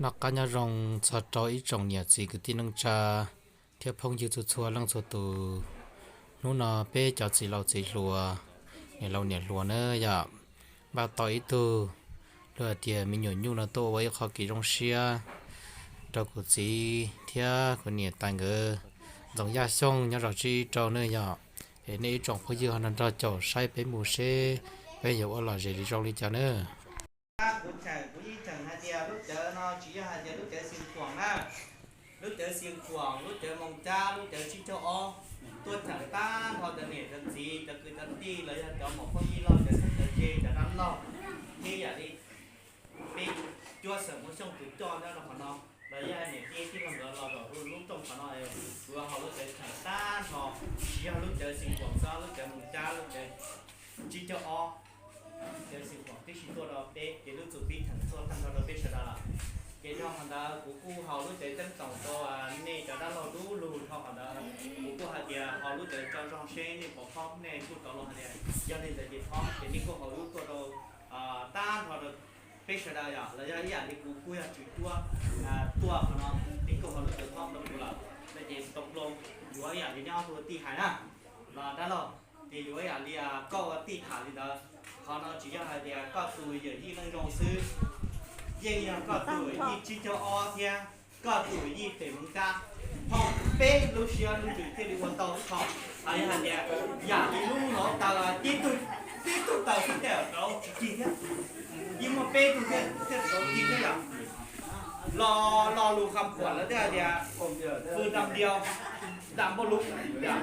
Noj qab nyob zoo txog rau ib tsoom niam txiv kwv tij neej tsa thiab phooj ywg txhua txhua leej txhua tus. Hnub no peb cov txiv laus txiv hluas, niam laus niam hluas na yom, npaj tau ib tug luag hais tias me nyuam nyuj no tuaj ua ib qho kev zoo siab rau kuv txiv thiab kuv niam tais nkawd Ntxoov Yaj Xyooj nyob zos Tsib Ib Rau na yom. Es nej ib tsoom phooj ywg ho nrog nrog caum saib peb mus seb peb yuav ua lom zem li zoo li cas na. Kuv cheem, kuv yeej cheem hais tias lub cawv no tsis yog hais tias lub cawv Xeev Khuam na, lub cawv Xeev Khuam, lub cawv Moos Cab, lub cawv tsib caug ob, tuaj cheem tag nrho cov niam cov txiv, cov kwv cov tij los yog cov muam phooj ywg loj, cov txheeb cov ze, cov dab laug, thiab yam li peb cuab xeem Hmoob Xyooj tus coj nyob rau qhov no, los yog niam tij tij laug nkawd los zaum lub rooj qhov no, kuv yuav haus lub cawv cheem tag nrho, tsis yog lub cawv Xeev Khuam xwb, lub cawv Moos Cab, lub cawv tsib caug ob, cawv Xeev Khuam tib si tuaj rau peb, ces lub txum pib cheem tuaj tag nrho rau peb sawv daws lawm. Ces dhau qhov ntawd kuv kuj haus lub cawv ceeb toom rau nej cov dab laug dub lug, dhau qhov ntawd kuv kuj hais tias haus lub cawv tso zoo seb nej puas phob, nej kuj tau los hais tias yog li ntawd ces phob, ces nej kuj haus lub tuaj rau tag nrho rau peb sawv daws yom, los yog ib yam li kuv kuj yog tswv cuab tuaj qhov no, nej kuj haus lub cawv phob rau kuv lawm no ces tau plob yuav ib yam li neb ob tug tij hais na, los dab laug, ces yuav ib yam li koj ua tij tham li ntawd. Qhov no tsis yog hais tias koj tus yawm yij neej zoo xwb, yeej yog koj tus yij tsib caug ob thiab koj tus yij pem Moos Cab, phob peb lub siab lub ntsws thiaj li ua tau qhov. Hais yog hais tias yam li lub hluav taws tib tug, tib tug taws xwb tej zaum rauv tsis cig thiab, yeej muaj peb tug thiaj rauv cig thiab yom. Lo, lo lus qha phuam lawv thiaj hais tias fwj dam diau, dam npauj lub, yam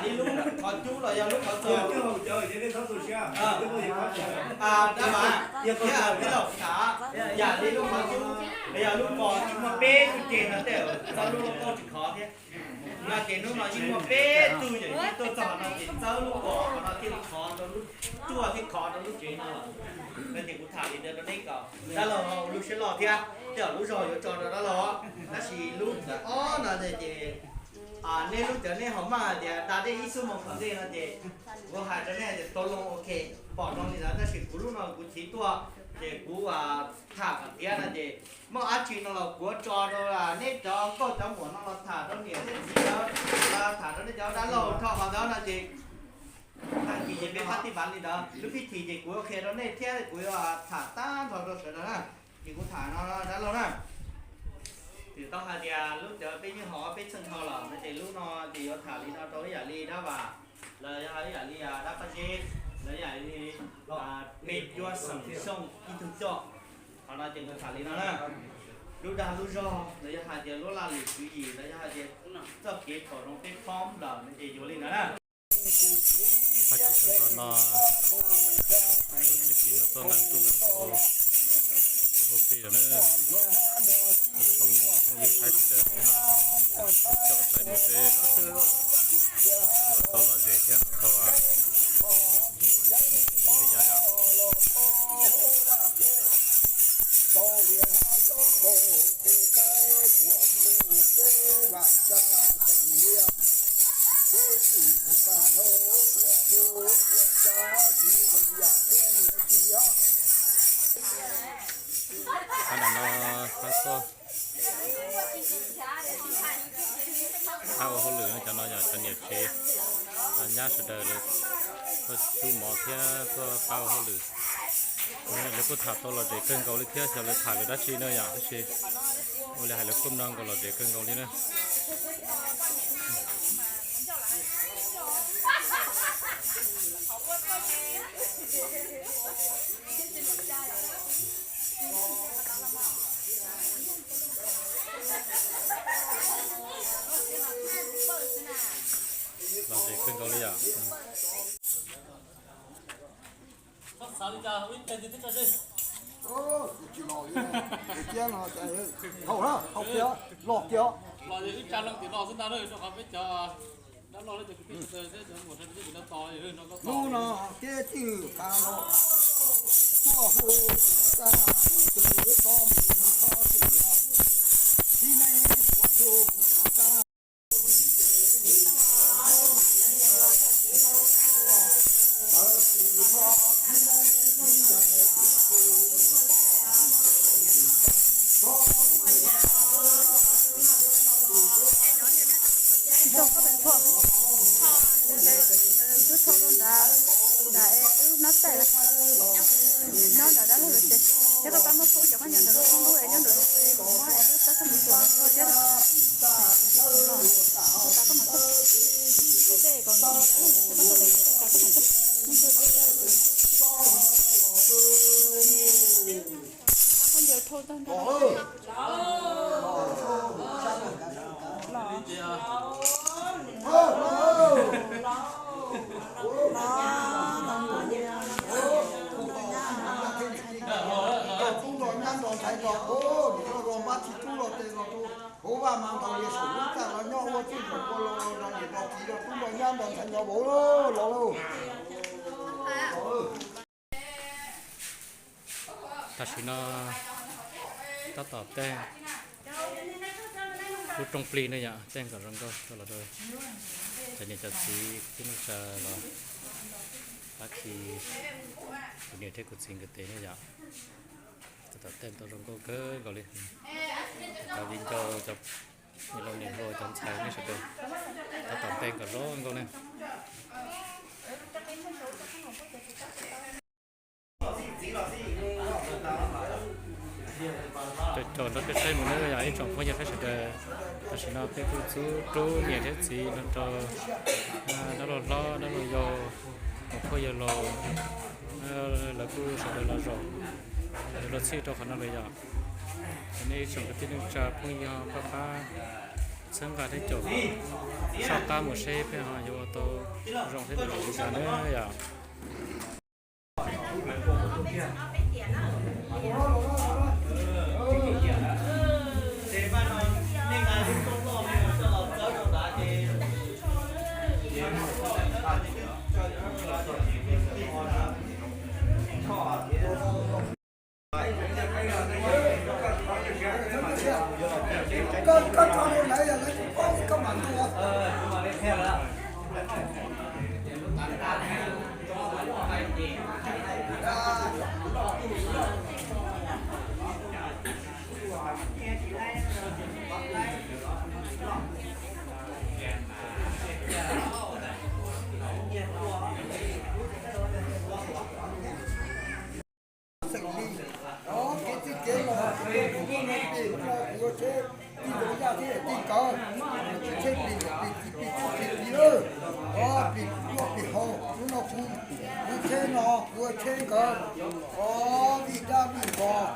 li lub qhov cub los yog lub qhov txos, dab vas, thiab tij laug tham, yam li lub qhov cub los yog lub pos yeej muaj peb tug ceg no tej zaum txawb lub lauj kaub tsis khov thiab. No ces hnub no yeej muaj peb tug yawm yij tuaj txog no ces txawb lub pos no thiaj li khov rau lub cuaj thiab khov rau lub tsev no lawm. No ces kuv tham li ntawd rau neb kom dab laug ua lub siab loj thiab tej zaum lub zog yuav tso rau dab laug, tab sis lub ntawm ob no ces neb lub cawv neb ho maj hais tias da dej ib xuab moos tom ntej no ces kuv hais rau nej tias tau loo ok, pom zoo li ntawd tab sis kuv lub no kuv chiv tuaj ces kuv tham kom tiav no ces muaj dab tsi no los kuv tso rau neb cov nkauj cov muam no los tham rau niam thiab txiv, tham rau nej cov dab laug dhau qhov ntawd no ces tag kis ces peb pab tij npav li ntawd, lub pib thim ces kuv yuav qhia rau nej thiab kuv yuav tham tag nrho rau sawv daws na. Ces kuv tham no dab laug na, twb tau hais tias lub cawv peb yeej haus peb txheej dhau lawm no ces lub no ces yuav tham li no rau ib yam li dab vas, los yog ib yam li dab paj zeb, los yog ib yam li peb cuab xeem Xyooj ib tug coj. Qhov no ces kuv tham li no na, lub dag lub zog los yog hais tias lub laj lim tswv yim los yog hais tias txoj kev pom zoo peb phob lawm no ces yuav li ntawd na. Tag kis sawv ntxov no, kuv txiv plig no tuaj nqa ntuj nqa ntxhov tuaj hu plig lawm na. Ib tsoom phooj ywg saib sawv daws, coj saib mus seb tau lom zem thiab tau li cas yom. Qab nram no pab tuaj, pab ua hauj lwm no, cov no yog cov niam tsev, cov nyab sawv daws lawv tuaj cub mov thiab tuaj pab ua hauj lwm. Lawv kuj tham tau lom zem kawg nkaus li thiab, xyov lawv tham lawv dab tsi no yom, tab sis ua li hais lawv kuj mloog nkaus lom zem kawg nkaus li na. Lom zem kawg nkaus li yom. Tsis los li, tiag no, hau na, hau kiag, los kiag. Hnub no kev twg tas los, tuaj hu tuaj tsa, tus twg tso mus txhob txwm los, tib neeg tuaj hu tuaj tsa. Nram es wb nyob txij nyob nram dab laug lawv tsev, thiab koj pab muab pub cov khaub ncaws ntawm lub qab ntub es nyob ntawm lub tsev, kuv muab es wb tab koj mus tuam los txog thiab. Los, koj pab koj mas txog, koj dej kom nws, koj txog dej, koj pab koj mas txog. Khaub ncaws thau tag nrho. Tub los nyab nrog ntxhais los, nrog vaj txiv tub los tes los rau hauv vaj mas ntaus li saum lub txaj los nyob ua txuj nkaus ua los nrog niam nrog txiv los tub los nyab nrog ntxhais los vauv los lauj. Tam sim no tab tom tej lub rooj plig ne yom, tej kom zoo nkauj rau los rau cov niam cov txiv kwv tij neej tsa los pab khi kuv niam thiab kuv txiv nkawd tes ne yom. Tab tom tej tau zoo nkauj kawg nkaus li. Cov viv ncaus, cov niam laus niam hluas, cov ntxhais nej sawv daws tab tom tej kom zoo nkauj ne. Caum caum nrog peb saib mus na yom ib tsoom phooj ywg thiab sawv daws. Tam sim no peb kuj txub rub niam thiab txiv no rau dab laug hlob dab laug yau, muam phauj yawg laus, lawv kuj sawv daws los zaum los txhij rau qhov no lawm yom. Nej ib tsoom kwv tij neej tsa phooj ywg pab pab txhawb nqa thiab caum soj qab mus seb peb ho yuav ua tau zoo thiab tau zoo li cas na yom. Koj, koj tso rau lawv, lawv tsis paub koj mam ntua. Xeem Lis, kev txij kev los, kev txij kev los, kuv ua tsheb tij zoo yaj thiab tij nkawd, tsheb plig plig plig plig plig plig lawm, plig luaj plig haus, hnub no kuv, kuv tsheb no, kuv ua tsheb nkawd, o, vij dab vij vos,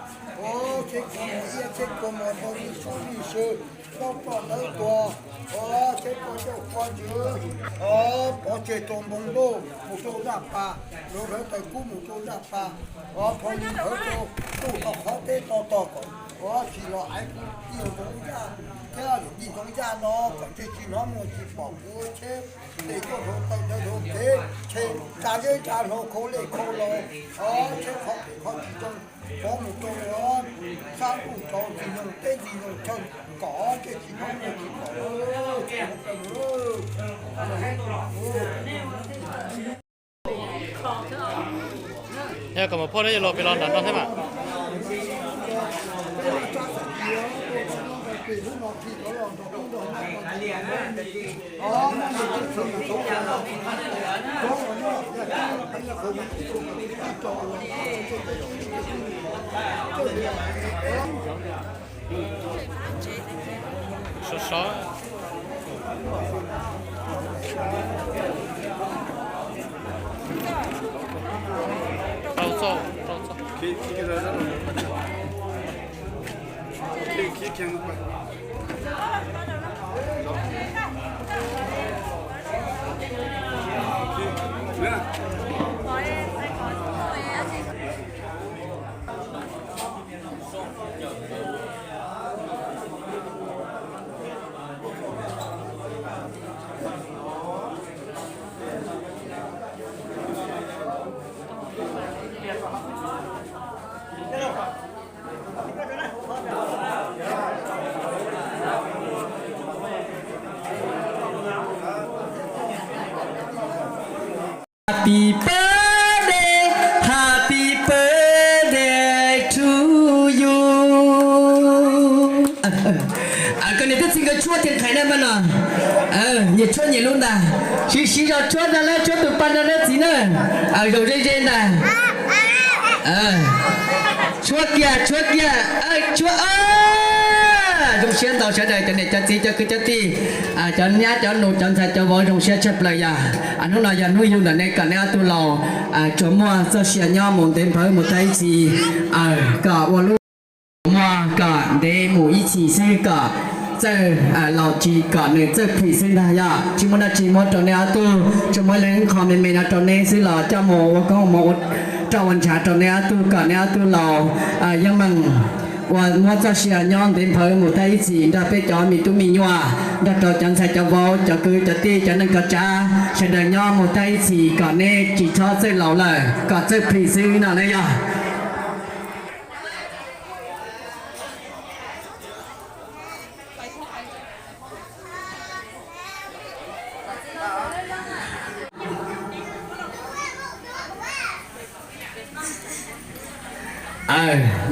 o, tsheb kua muag iab tsheb kua muag ntau vij sub vij sw, plaub ploj ntawv tuag, o, tsheb kua ncauj kua ntswg, o, pov tseg rau npoo ntuj mus rau zaj pas, rau hlawv taws kub mus rau zaj pas, o, phau li hlawv rau ntuj tau qhov teb to tog kom, o, tsis los aiv kuv tij ntxoov yaj thiab yij ntxoov yaj no kom ntsej tsis hnov muag tsis pom kuv tsheb tes tuaj dhau taw ntawd dhau kev, tsheb tsa zeb tsa hlau khau lej khau laus, o, tsheb qhov phem qhov tsis zoo, pov mus rau sab ntuj rau ntxwg nyoog teb ntxwg nyoog chaw kom ntsej tsis hnov muag tsis pom. Yog kom mus phauj thiab yawg laus pem los nram no thiab mas. Sov sov. Rau txoj, rau txoj. Happy birthday, happy birthday to you. Koj niam tij txiv nkawd tshuab thiaj nqhis na mas no. Yog tshuab nyiam lub ntag, siv siv zog tshuab ntag, lawv tshuab tus pa nrog neb txiv na. Aw, zoo ze ze ntag. Tshuab kiag, tshuab kiag, tshuab. Zoo siab ntau sawv daws cov niam cov txiv cov kwv cov tij, cov nyab cov nus cov ntxhais cov vauv, zoo siab tshaj plaws yog hnub no yog hnub yug ntawm neb kom neb ob tug laus tsuas muaj txoj sia nyob mus ntev nphawv mus tag ib txhis, kom ua lub muag kom ntev mus ib txhis xwb kom txawj laus tsis kom nws txawj phim xwb ntag yog tsis muaj dab tsi muab rau neb ob tug, tsuas muab ib leeg qho me me no rau neb xwb los coj mus ua koob ua moov rau ua ntshav rau neb ob tug kom neb ob tug laus yeej meem uas muab txoj sia nyob ntev nphawv mus tag ib txhis nrog peb cov me tub me nyuam, nrog rau cov ntxhais cov vauv cov kwv cov tij cov neej cov tsav sawv daws nyob mus tag ib txhis kom neb tsis txhob txawj laus lawm kom txawj phim xwb no na yog.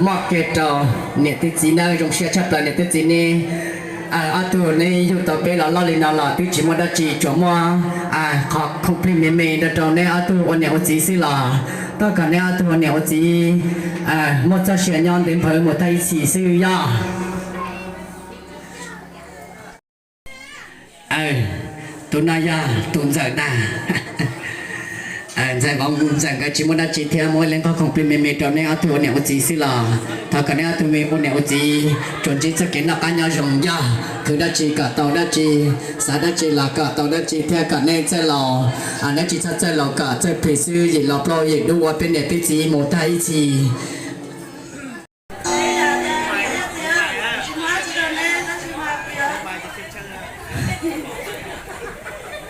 Moj kiag rau niam thiab txiv nawb, zoo siab tshaj plaws niam thiab txiv neb ob tug neb yug tau peb los loj li no los twb tsis muaj dab tsi, tsuas muaj qhov khoom plig me me nrog rau neb ob tug ua niam ua txiv xwb los thov kom neb ob tug ua niam ua txiv muaj txoj sia nyob ntev nphawv mus tag ib txhis xwb yog. Tus no yog tus ntxawm ntag. Ntxawm vauv ntxawm nkawd tsis muaj dab tsi thiab, muab ib leeg qho khoom plig me me rau neb ob tug ua niam ua txiv xwb los thov kom neb ob tug me ua niam ua txiv tsuas ntsib txoj kev noj qab nyob zoo yog, khwv dab tsi kom tau dab tsi, xav dab tsi los kom tau dab tsi thiab kom neb txawj laus, neb tsis txhob txawj laus kom txawj phim xwb, yim laus plaub yim dub ua peb niam peb txiv mus tag ib txhis.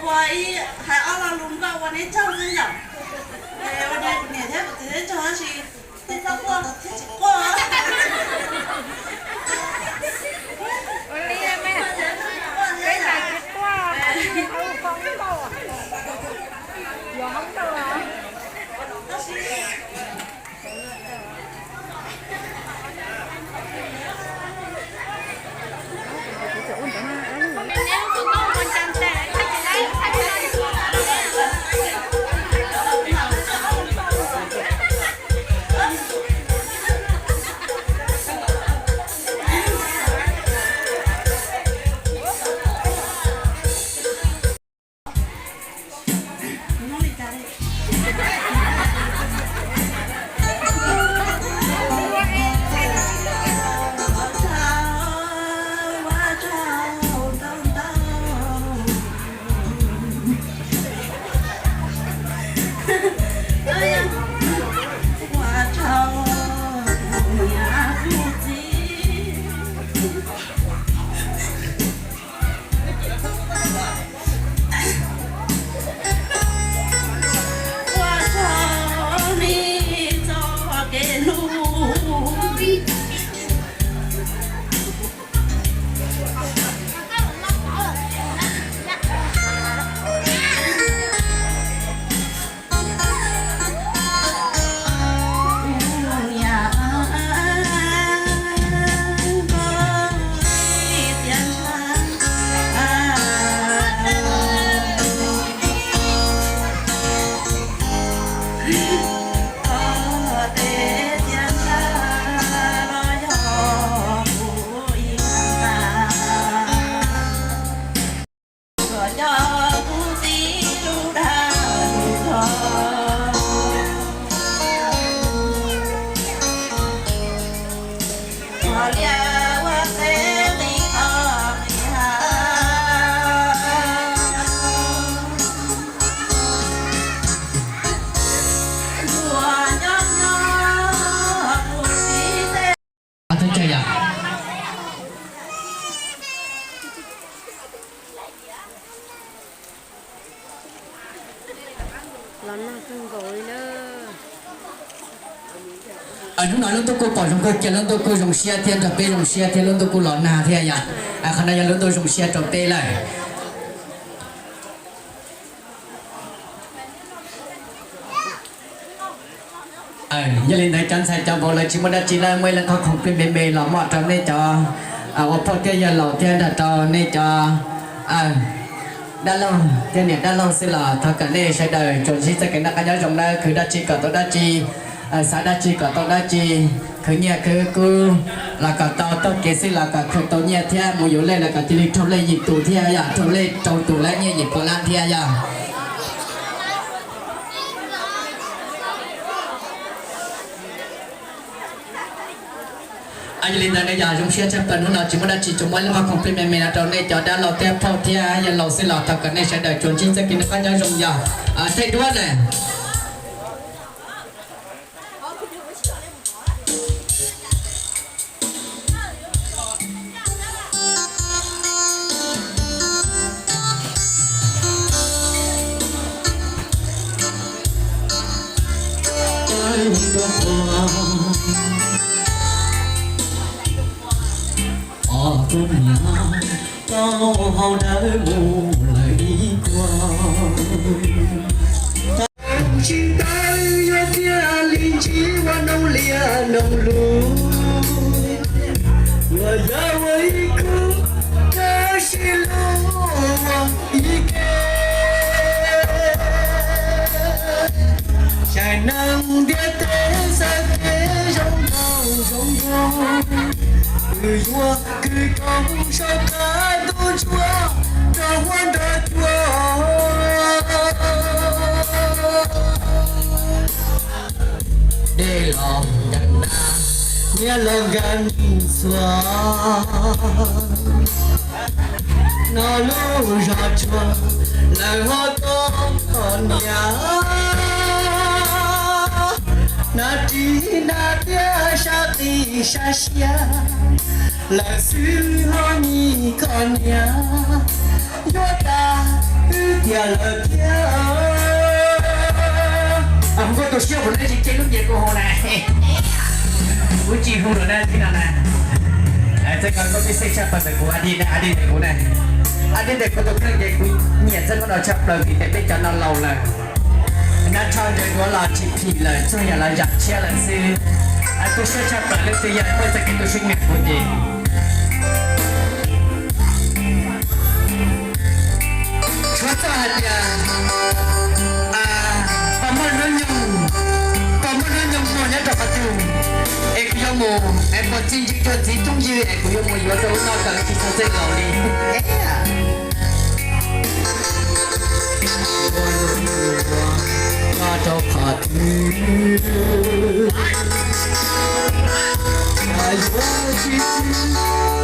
Ua ib hais ob lo lus nkauj ua neb tsaug xwb yom. Ua niam thiab kuv txiv neb tsaug tab sis tej txhob quaj thiab tsis quaj. Hnub no lub ntuj kuj pom zoo kawg kiag, lub ntuj kuj zoo siab thiab nrog peb zoo siab thiab, lub ntuj kuj los nag thiab yom. Qhov no yog lub ntuj zoo siab rau peb lawm. Yog li ntawd cov ntxhais cov vauv lawv tsis muaj dab tsi lawm, muaj ib leeg qhov khoom plig me me los moj rau nej cov ua poj thiab yawg laus thiab nrog rau nej cov Dab laug thiab niam dab laug xwb los thov kom nej sawv daws tsuas ntsib txoj kev noj qab nyob zoo nawb. Khwv dab tsi kom tau dab tsi, xav dab tsi kom tau dab tsi, khwv nyiaj khwv kub los kom tau txoj kev xwb los kom khwv tau nyiaj thiab, mus yuav lej los kom cia li raug lej yim tus thiab yog, raug lej rau tus lawm nyiaj yim pua lab thiab yog. Yog li ntawd ne yog zoo siab tshaj plaws hnub no tsis muaj dab tsi, tsuas muab ib lub qhov khoom plig me me no rau nej cov dab laug thiab phauj thiab yawg laus xwb los thov kom nej sawv daws tsuas ntsib txoj kev noj qab nyob zoo yog. Tej duab na. Os, kuv niam, tau hau dawb mus lawm ib kuag. Tsis tawv yuav thiaj li ntsib ua noog liaj noog lus, yuav yog ua ib khub, tab sis luag ua ib ke. Saib neeg ntiaj teb txoj kev zoo nraug zoo nraug, kwv yuav kwv tau soj qab ntuj ntsuab nrog huab nrog cua. Dej los nkees nta, niab los nkees txhua. No lub zos tsuag lawv ho koj niam, hnav ris hnav tiab sab qis sab siab, lawv xwb ho nyiam koj niam, yuav tas wb tiag lawm thiab. Hu koj tu siab kuv ne, tsis cia lub nce kuv hu na. Kuv tsis hu lawm na, tib no na. Txoj koj koj peb xej tshaj plaws ntawm kuv, a di ne, a di ntawm kuv na. A di ntawm kuv tus kheej ces kuv nyiam txoj koj no tshaj plaws vim tias peb cov no laus lawm. Nab tsho ntawd kuv los tsis phim lawm, txog yam los zam tshiab lawm xwb. Tu siab tshaj plaws leej twg yog muaj txoj kev tu siab nyiam kuv ces Tshuav txoj hais tias, pos muaj hnub nyoog, pos muaj hnub nyoog muag nyob rau qhov twg, es kuv yuav mus, es pos txi ntsis cuag txiv toob ywg, es kuv yuav mus yuav rau lub no kom tsis txhob txeeb laus li. Ua rau qhov twg, yuav tsis txi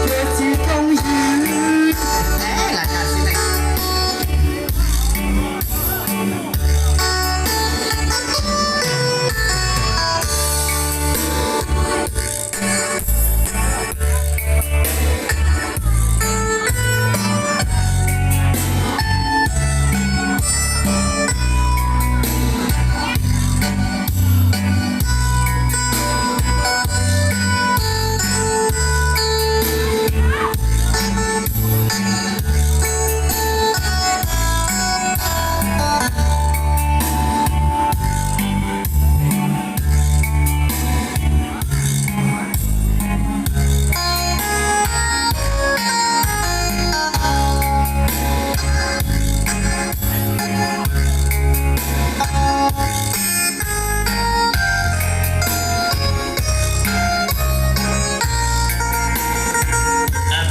cuag txiv toob ywg.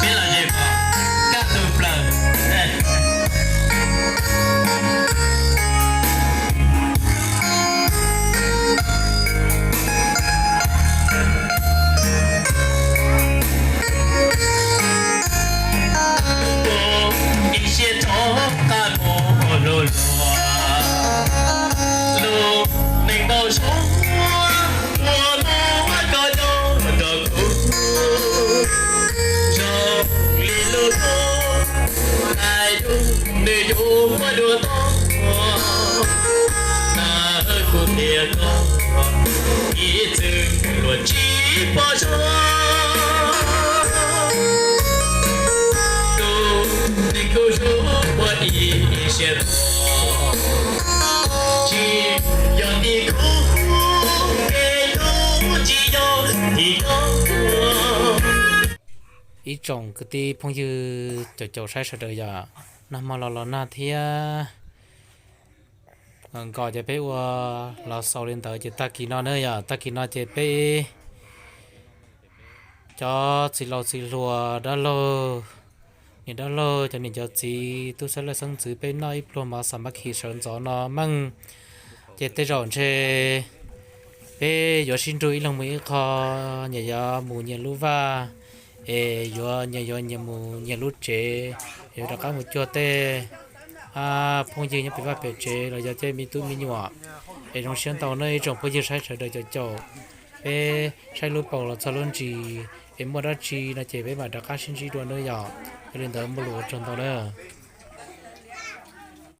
Peb los ze koj, kaj tug plaws. Ib siab rov qab mus lug luag, lug neeg ntau suab, ua mob koj nyob nrog kuv, zoo li lub kub, hais lus nws yuav muab dua tod, na kuv tias koj ib txwm luag tsis pom zoo. Tus neeg kuj zoo ua ib siab, tsis yog tim khub, es kuj tsis yog tim koj. Ib tsoom kwv tij phooj ywg caum caum saib sawv daws yog, nag hmo los los nag thiab. Nkaus ces peb ua los xaus li ntawd ces tag kis no na yom, tag kis no ces peb cov txiv laus txiv hluas dab laug, niam dab laug, cov niam cov txiv, tub xeeb leej xeeb ntxwv, peb noj ib pluag mov xam mas khis sawv ntxov no meej. Ces tej zaum ntshe peb yuav sib nrug ib leeg mus ib qho, nyias yuav mus nyias lub vaj, es yuav nyias yuav nyias mus nyias lub tsev, yuav rov qab mus cuag tej phooj ywg nyob pem vaj pem tsev los yog tej me tub me nyuam. Es zoo siab ntau nej ib tsoom phooj ywg saib sawv daws caum caum peb saib lub paus los txog lub ntsis, es muaj dab tsi no ces peb mam rov qab sib ntsib dua nawb yom. Yog li ntawd muaj lus ua tsaug ntau nawb.